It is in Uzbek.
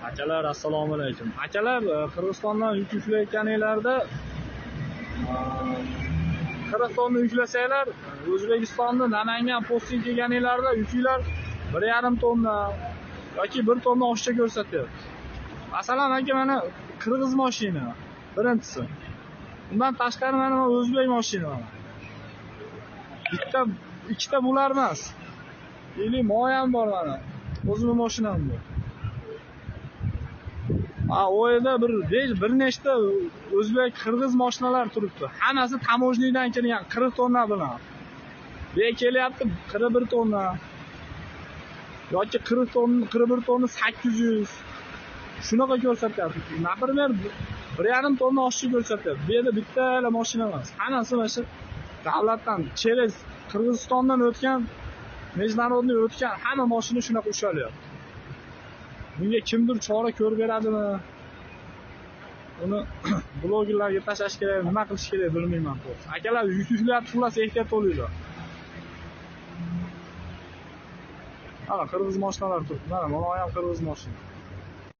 Akalar, assalomu alaykum. Akalar, Qirg'izistondan yuk yuklayotganinglarda 40 tonna yuklasanglar, O'zbekistonni Namangan postiga kelganinglarda yukinglar 1,5 tonna yoki 1 tonna oshiqcha ko'rsatyapti. Masalan, aka, mana qirg'iz mashina birinchisi. Undan tashqari mana o'zbek mashina mana. Bitta, ikkita bular emas. Ili moy ham bor mana. O'zimning mashinam bu. Ha, u yerda bir nechta o'zbek, qirg'iz mashinalar turibdi. Hammasi tamojnidan kelgan 40 tonna bilan. Bu yerga kelyapti 41 tonna yoki 40 tonna, 41 tonna 800. Shunaqa ko'rsatyapti. Например, 1,5 tonna oshiqcha ko'rsatyapti. Bu yerda bitta mashina emas. Hammasi mana shu davlatdan, через Qirg'izistondan o'tgan, международный o'tgan hamma mashina shunaqa ushalyapti. Bunga kimdir chora ko'rib beradimi? Uni blogerlarga tashlash kerak, nima qilish kerak bilmayman to'g'risi. Akalar, yuk yuklayapti, xullas ehtiyot bo'linglar. Mana qirg'iz mashinalar turibdi. Mana ham qirg'iz mashina.